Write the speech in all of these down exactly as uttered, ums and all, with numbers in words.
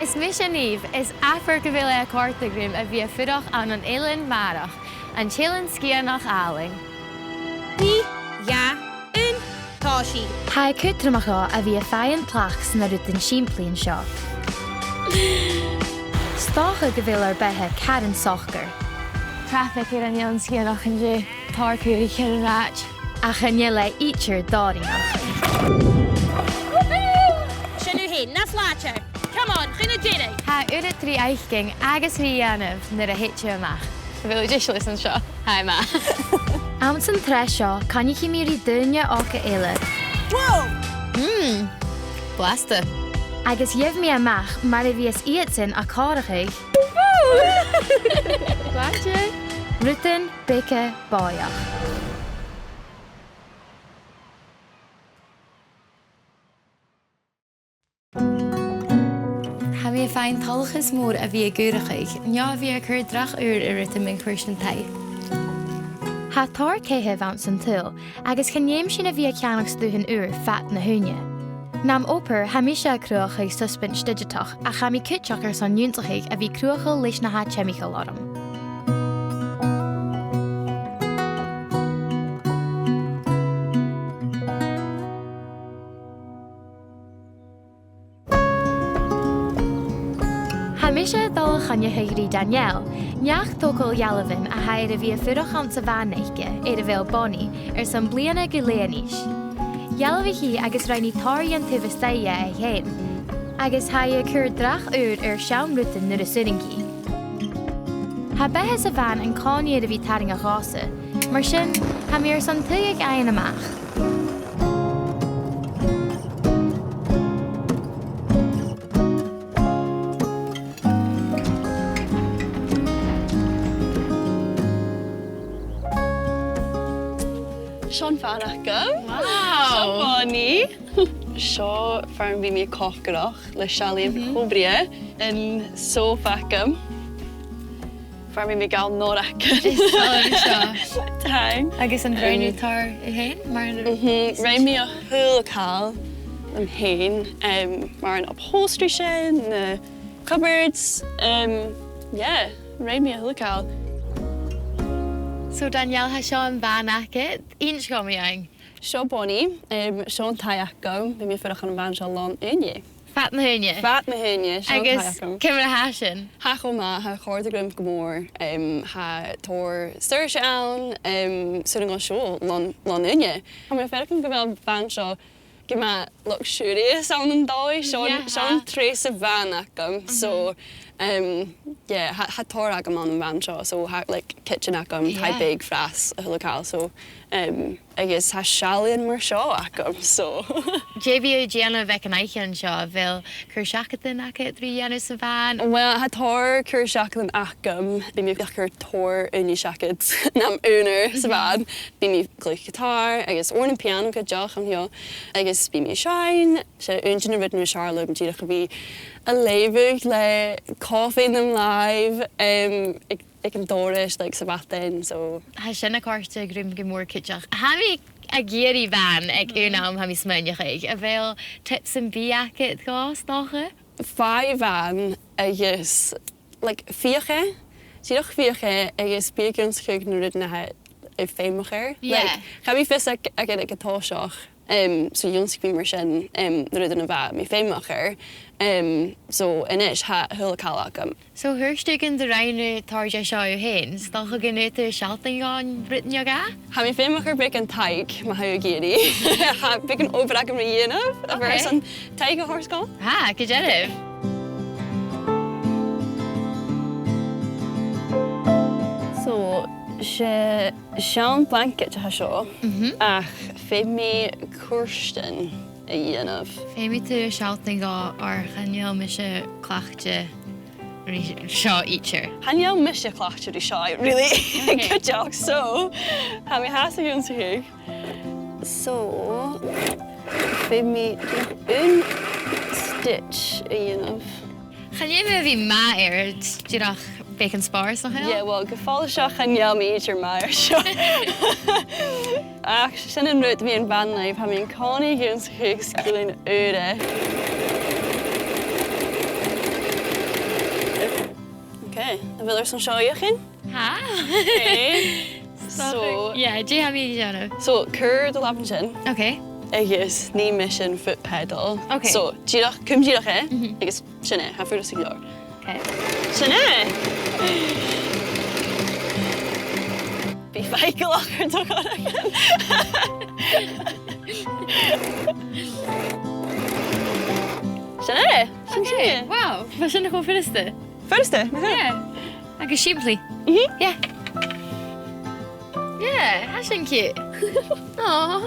Is mise Niamh, is abair gu bheil e a' còrdadh rium a bhith a' fuireach ann an Eilean Màireach, an t-Eilean Sgitheanach àlainn. Trì, dhà, aon, tòisich. Tha e cudromach dhomh a bhith a' faighinn tlachd sna rudan sìmplidh an seo. 'S dòcha gu bheil ur beatha caran socair. Traffic air an Eilean Sgitheanach an-dè, tòrr caoraich air an rathad. Ach chan eil e idir dòrainneach. Sin thu fhèin, nas làidire. Come on, chun na deireadh. Tha uiread ri fhaicinn agus ri dhèanamh nuair a thèid thu a-mach. A bheil thu deiseil airson seo? Tha e math. Anns an t-sreath seo, coinnichidh mi ri daoine òga eile. Whoa! Mm. Blasta. Agus gheibh mi a-mach mar a bhios iadsan a' comharrachadh. Glè mhath. Rudan beaga bòidheach. Tha mi a' faighinn toileachas mòr a bhith ag ùrachadh, no a bhith a' cur dreach ùr air rudan mun cuairt an taigh. Tha tòrr caitheamh anns an t-saoghal, agus chan fheum sinn a bhith a' ceannach stuthan ùr fad na h-ùine. Nam obair, tha mise a' cruthachadh susbaint didseatach, ach tha mi cuideachd airson ionnsachadh a bhith cruthachail leis na tha timcheall orm. Tha mise a' dol a choinneachadh ri Danielle, neach-togail dhealbhan a tha air a bhith a' fuireach anns a' bhan aice, air a bheil Bonnie, airson bliadhna gu leth a-nis. Dhealbhaich i agus rinn i tòrr dhen taobh a-staigh dheth i fhèin, agus tha i a' cur dreach ùr air seann rudan nuair as urrainn dhi. Tha beatha sa bhan an-còmhnaidh air a bhith tarraingeach dhòmhsa, mar sin, tha mi airson tuilleadh fhaighinn a-mach. Seo am bhan agam. Wow. Seo Bonnie. Seo far am bi mi a' còcaireachd le seallaidhean cho brèagha. An sòfa agam. Far am bi mi a' gabhail norachan. Is toil leam seo. Thanks. Agus an do rinn thu tòrr thu fhèin, mar an... Mhm. Rinn mi a h-uile càil leam fhèin, em, mar an upholstery sin, na cupboards, em, yeah, rinn mi a h-uile càil. So, Danielle, tha seo am bhan agad, innis dhomh mu dheidhinn. Seo Bonnie, em, seo an taigh agam, bidh mi a' fuireach ann am bhan seo làn-ùine. Fad na h-ùine? Fad na h-ùine, seo an taigh agam. Agus ciamar a tha sin? Tha e cho math, tha e a' còrdadh rium gu mòr, em, tha tòrr saorsa ann, em, 's urrainn dhomh siubhal làn, làn-ùine. Tha mi a' faireachdainn gu bheil am bhan seo gu math luxurious ann an dòigh, seo, yeah, seo an treas bhan agam, so, em, yeah, tha, tha tòrr agam ann am bhan seo, so tha, like, kitchen agam, tha e beag, fras, a h-uile càil, so, em, agus tha seallaidhean mar seo agam, so. Dè bhiodh tu a' dèanamh aig an oidhche seo, a bheil cur-seachadan agad ri dhèanamh sa bhan? Well, tha tòrr cur-seachadan agam, bidh mi a' cur tòrr ùine seachad nam aonar sa bhan. Bidh mi a' cluich giotàr agus òrain piàno cuideachd an seo, agus bidh mi a' seinn. 'S e aon de na rudan as fheàrr leam dìreach a bhith a' leughadh le cofaidh nam làimh, em, aig, aig an doras, like, sa mhadainn, so. Tha sin a' còrdadh rium gu mòr cuideachd. Tha mi ag iarraidh bhan aig aon àm, tha mi a' smaoineachadh. A bheil tip sam bith agad dhomh, 's dòcha? Faigh bhan agus, like, feuch e, dìreach feuch e agus bi ag ionnsachadh na rudan a tha thu feumach air. Yeah. Like, cha bhi fios ag, agad aig an toiseach, em, so dh'ionnsaich mi mar sin, em, na rudan a bha mi feumach air. Em, so a-nis, tha a h-uile càil agam. So thuirt thu gun do rinn thu tòrr de seo thu fhèin, 's dòcha gun urrainn dhut sealltainn dhuinn rudan no dhà? Tha mi feumach air beagan taic, ma tha thu ag iarraidh. Tha beagan obair agam ri dhèanamh, a bheil thu airson taic a thoirt dhomh? Tha, gu dearbh. So, 's e seann blanket a tha seo, ach feumaidh mi cùrsan a dhèanamh. Feumaidh tu sealltainn dhomh, oir chan eil mise cleachdte ri seo idir. Chan eil mise cleachdte ri seo, really. Okay. Cuideachd, so, tha mi fhathast ag ionnsachadh. So, feumaidh mi aon stitch a dhèanamh. Chan eil mi a bhith math air, dìreach beagan spòrs, nach eil? Yeah, well, gu follaiseach chan eil mi idir math air seo. Ach sin an rud mu bhan-làimh, tha mi an-còmhnaidh ag ionnsachadh sgilean ùra. Okay, a bheil thu airson seo fheuchainn? Tha. Okay. Stop. So, yeah, dè tha mi a' dèanamh? So, cuir do làmh an sin. Okay. Agus nì mise am foot pedal. Okay. So, dìreach, cùm dìreach e, mhm, agus sin e, tha e furasta gu leòr. Okay. Sin e! Bi faiceallach air do chorragan. Sin e! Sin, okay, sin e. Wow, bha sin cho furasta. Furasta, nach e? Yeah. Agus sìmplidh. Mhm. Yeah. Yeah, tha sin cute. Aw.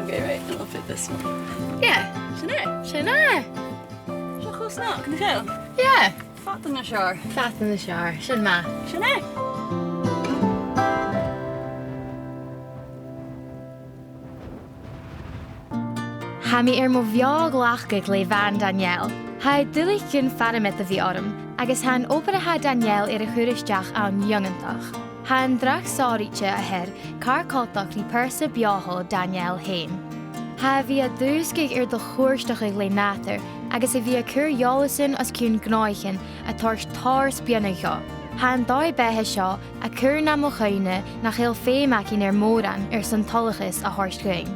Okay, right, I'll fit this one. Yeah. Sin e. Sin e. Seo cho snog, nach eil? Yeah. Fada nas fheàrr. Fada nas fheàrr. Sin math. Sin e. Tha mi air mo bheò-ghlacadh le bhan Danielle. Tha e duilich gun farmad a bhith orm, agus tha an obair a tha Danielle air a chur a-steach ann iongantach. Tha an dreach sònraichte a th' air car coltach ri pearsa beothail Danielle fhèin. Tha a bhith a' dùsgadh air do chuairteachadh le nàdar agus a bhith a' cur eòlasan os cionn gnothaichean a' toirt tòrr spionnadh dhomh. Tha an dòigh-beatha seo a' cur nam chuimhne nach eil feum againn air mòran airson toileachas a thoirt dhuinn.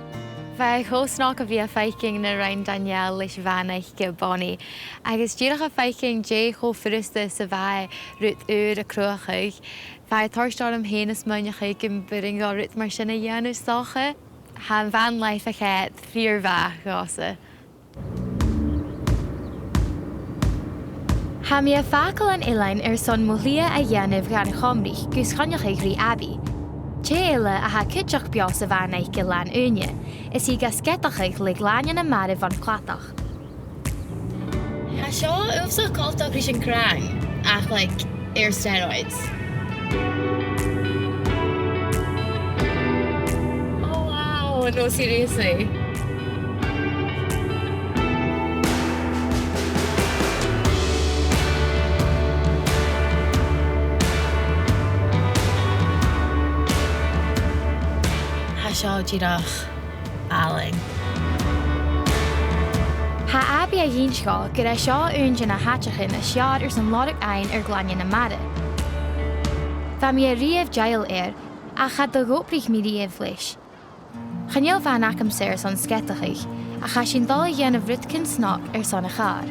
Bha e cho snog a bhith a' faicinn na rinn Danielle leis a' bhan aice Bonnie, agus dìreach a' faicinn dè cho furasta 's a bha e rud ùr a chruthachadh. Bha e a' toirt orm fhèin a smaoineachadh gum b' urrainn dhomh rud mar sin a dhèanamh 's dòcha. Tha am van life a' coimhead fìor mhath dhòmhsa. Tha mi a' fàgail an eilein airson mo shlighe a dhèanamh dhan chòmhradh gus coinneachadh ri Abby. Tè eile a tha cuideachd beò sa bhan aice làn-ùine, is i ga sgeadachadh le glainne na mara bhon chladach. Tha seo uabhasach coltach ris an crann, ach, like, air steroids. Oh, wow, no, seriously. Tha seo dìreach àlainn. Tha Abby ag innse dhomh gur e seo aon de na h-àiteachan as fheàrr airson lorg fhaighinn air glainne na mara. Bha mi a-riamh dèidheil air, ach cha do dh'obraich mi riamh leis. Chan eil bhan agamsa airson sgeadachadh, ach tha sinn a' dol a dhèanamh rudeigin snog airson a' chàr.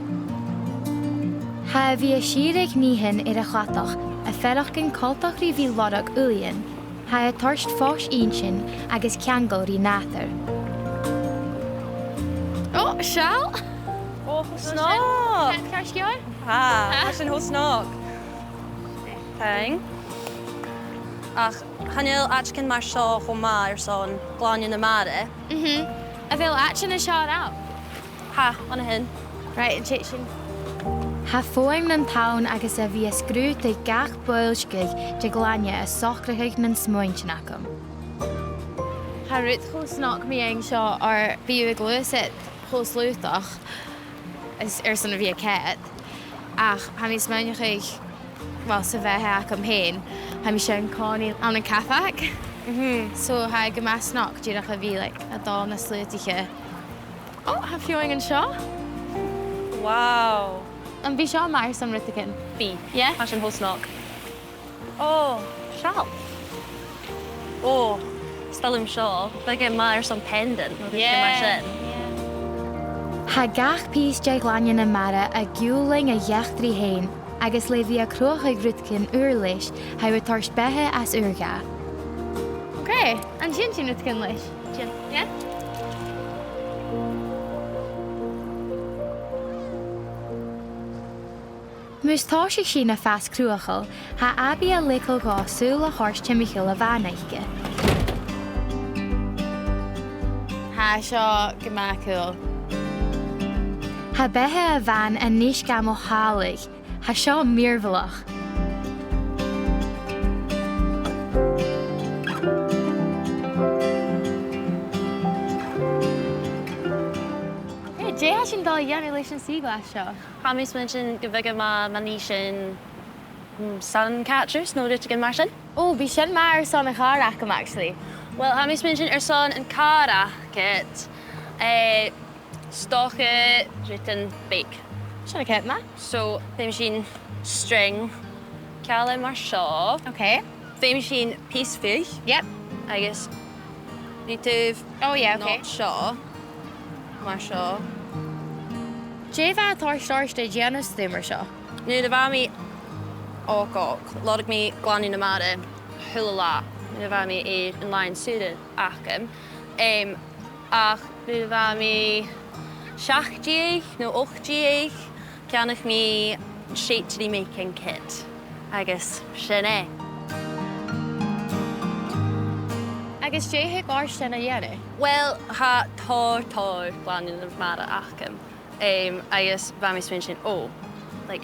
Tha a bhith a' sireadh nithean air a' chladach a' faireachdainn coltach ri bhith a' lorg uilidhean, tha e a' toirt fois inntinn agus ceangal ri nàdar. Ò, seall! Ò, cho snog! Tha, tha sin cho snog. Thank. Ach chan eil àiteachan mar seo cho math airson glainne na mara. Mhm. A bheil àite nas fheàrr ann? Tha, an sin. Right, an tèid sinn. Tha fuaim nan tonn agus a bhith a' sgrùdadh gach boillsgeadh de ghlainne a' socrachadh nan smuaintean agam. Tha rud cho snog mu dheidhinn seo, oir bidh thu a' gluasad cho slaodach is airson a bhith a' coimhead. Ach tha mi a' smaoineachadh, well, sa bheatha agam fhèin, tha mise an-còmhnaidh ann an cabhag. Mhm. So tha e gu math snog dìreach a bhith, like, a' dol nas slaodaiche. Ò, tha feadhainn an seo. Wow. Am bi seo math airson rudeigin? Bidh. Yeah? Tha sin cho snog. Ò, seall. Ò, 's toil leam seo. Bhiodh e math airson pendant, no rudeigin mar sin. Yeah. Tha gach pìos de ghlainne na mara a' giùlain a dh'eachdraidh fhèin, agus le bhith a' cruthachadh rudeigin ùr leis, tha thu a' toirt beatha às ùr dha. Okay, an dèan sinn rudeigin leis? Dèan. Yeah? Mus tòisich sinn a' fàs cruthachail, tha Abby a' leigeil dhomh sùil a thoirt timcheall a' bhan aice. Tha seo gu math cool. Tha beatha a' bhan a-nis gam thàladh. Tha seo mìorbhaileach. Hey, dè tha sinn a' dol a dhèanamh leis an sea glass seo? Tha mi a' smaointinn gu bheil e math ma nì sinn, mm, sun catchers no rudeigin mar sin. Ò, bidh sin math airson a' chàr agam, actually. Well, tha mi a' smaointinn airson a' chàr agad, Eh, 's dòcha rudan beag. Sin ceart, ma. So, feumaidh sinn string, ceangal mar seo. Okay. Feumaidh sinn pìos fiodh. Yep. Agus bidh tu... Oh, yeah, okay. Not seo. Mar seo. Dè bha a' toirt ort a dhèanamh stuth mar seo? Nuair a bha mi òg, lorg mi Gleann na Mara a h-uile latha nuair a bha mi air an làithean-saora agam. Em, ach nuair a bha mi seachd deug no ochd deug, cheannaich mi Shape Tree Making Kit. Agus sin e. Agus dè thug ort sin a dhèanamh? Well, tha tòrr, tòrr Gleann na Mara agam. Em, agus bha mi a' smaoineachadh, oh, like,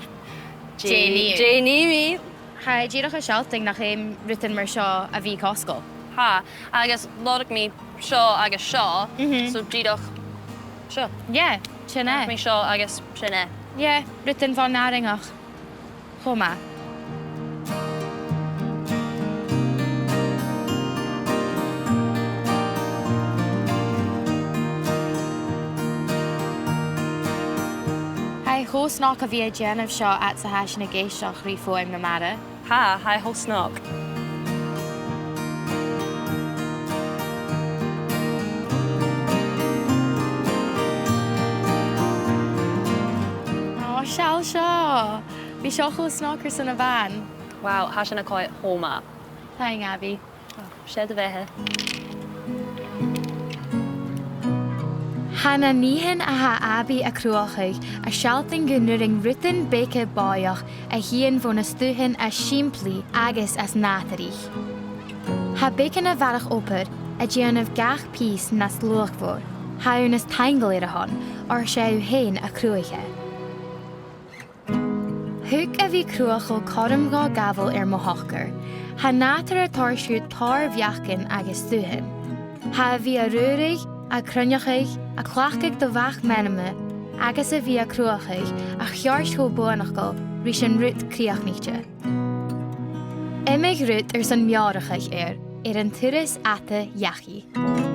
dè, dè nì mi? Dè nì mi? Tha e dìreach a' sealltainn nach fheum rudan mar seo a bhith cosgail. Tha, agus lorg mi seo agus seo, mhm, so dìreach seo. Yeah, sin e. Lorg mi seo agus sin e. Yeah, rudan fon àrainneachd. Cho math. Tha e cho snog a bhith a' dèanamh seo fhad 's a tha sinn ag èisteachd ri fuaim na mara. Tha, tha e cho snog. Ò, seall seo. Bha seo cho snog airson a' bhan. Wow, tha sin a' coimhead cho math. Taing, Abby. Oh, 's e do bheatha. Tha na nithean a tha Abby a' cruthachadh a' sealltainn gun urrainn rudan beaga bòidheach a thighinn bho na stuthan as sìmplidh agus as nàdarraiche. Tha beagan a bharrachd obair a' dèanamh gach pìos nas luachmhor. Tha thu nas taingeil air a shon, oir 's e thu fhèin a chruthaich e. Thug a bhith cruthachail cothrom dhomh gabhail air mo shocair. Tha nàdar a' toirt dhut tòrr bheachdan agus stuthan. Tha a bhith a' rùrach, a' cruinneachadh, a' cleachdadh do mhac-meanmna, agus a bhith a' cruthachadh a cheart cho buannachdail ris an rud crìochnaichte. Imich rud airson meòrachadh air, air an turas fhada dhachaigh.